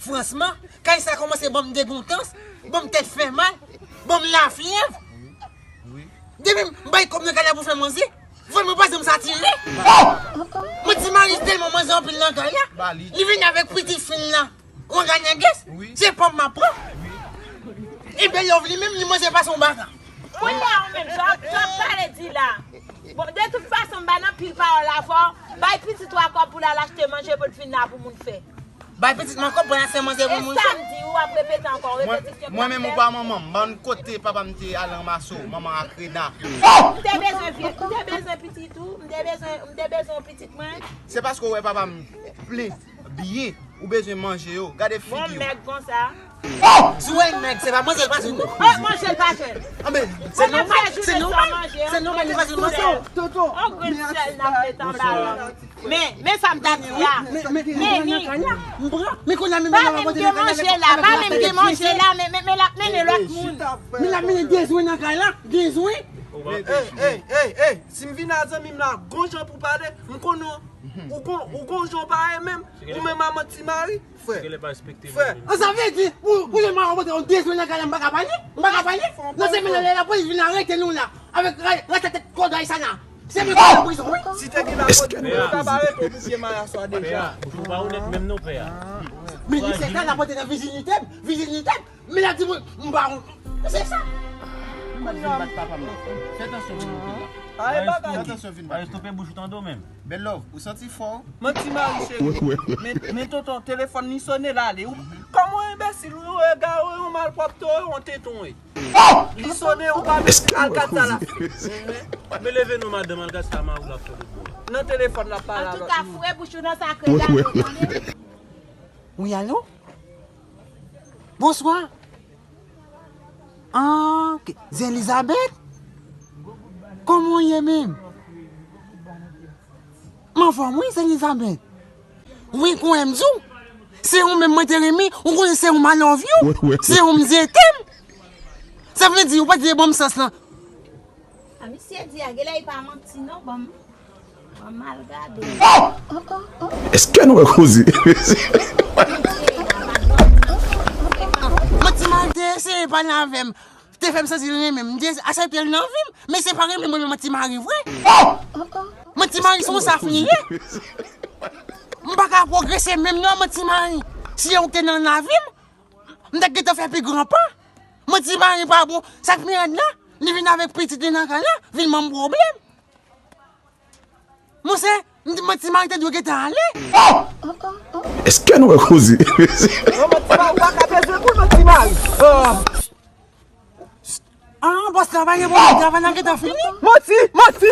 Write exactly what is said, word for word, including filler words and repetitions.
Fransman, kay sa kòmanse ban m degoutans, ban m tèt fè mal, ban m lafyèv. Depi m bay kòb nan kay la pou fè manze, vant mwen pa janm satire. Mwen ti mari tèlman manze anpil nan kay la, li vini avèk pitit fi l lan. Ou gade nègès? Se pòm m ap pran. E bèl love li menm, li manze pa son baka. Moun la ou menm, sa w ap pale di la. Bon, de tout fason, m pa nan pil pawòl avè w. Bay pitit ou a kòb pou l al achte manje pou l vin la pou moun fè. Bay pitit mwen kòb pou l achte manje pou moun fè. E sa m di, ou ap repete ankò, repetisyon. Mwen menm ou pa manman m, ban kote papa m te al ranmase w, manman ak Rena. M te bezwen vye, m te bezwen pitit ou, m te bezwen, m te bezwen yon pitit mwen. Se paske w wè papa m plen byen, ou bezwen manje yo. Gade figi w. Bon, mèg konsa. Si w wè nèg, se pa manje l pa jwenn. Oh, manje l pa jwenn. Anben, se nòmal, se nòmal, se nòmal li pa jwenn manje. Tonton, tonton. On grenn sèl n ap met anba lang. Men, men sa m ta di a. Men, men, men, men, men, men kounye a menm pa menm gen manje la, pa menm gen manje la, men, men, men l ap mennen lòt moun. Men l ap mennen dezwen nan kay la, dezwen. Ey, ey, ey, ey, si m vin a zanmi m la, gon jan pou pale, m konnen w, ou gon, ou gon jan w parèy menm, ou menm a manti mari, frè. Frè. An sa vle di, ou, ou menm a pote yon dezwen nan kay la, m pa ka pale, m pa ka pale. Nan semèn nan, lapolis vin arete nou la, avèk ra-, ratatèt kòd Ayisana. Se mwen ki nan prizon, wi. Si te gen lapolis, nou ta ba rete pou vye mayaswa deja. Ou pa onèt menm non, pè a. Men li se sa, l ap pote nan vijinite m, vijinite m. Men l ap di mwen, m pa wont. Se sa. M pa t vin bat papa m non. Fè atansyon vin monte la. Fè atansyon vin bat. Estope bouch ou tande w menm. Bèl love, ou santi fò? Manti mari cheri. Men, men tonton, telefòn li sonnen l ale. Ou, kòman w enbesil, ou egare, ou malpwòpte, ou yon teton, wi. Li sonnen, ou pa menm al gad sa l ap fè. Men leve non, madanm, al gad sa mari w ap fè lòt bò. Nan telefòn l ap pale a lòt moun. Antouka, foure bouch ou nan sakre gade w, tande. Wi, alo? Bonswa. Ah, ok. Zelizabeth? Kòman w ye menm? M anfòm, wi, Zelizabeth. Wi, konnen m di w. Se ou menm mwen te renmen, ou konnen se ou m I love you. Se ou m je t'aime. Sa vle di, ou pa t vle ban m sans lan. A, misye di a, genlè li pa manti non, ban m, ban m al gade. Èske nou wè koze? Manti mari te eseye pale avè m, te fè m santi l renmen m. M te aksepte l nan vi m, men se pa renmen mwen, men manti mari vre. Manti mari se yon saf li ye. M pa ka pwogrese menm non, manti mari. Si ou te nan lavi m, m t ap gentan fè pi gran pa. Manti mari pa bon. Sa k pi rèd la, li vin avèk pitit li nan kay la, vin ban m pwoblèm. Monchè, m di manti mari te dwe gentan ale. Èske nou wè koze? Non, manti mari, ou pa ka peze kou manti mari. Ah, bòs la pa gen pwoblèm, travay la gentan fini. Manti, manti.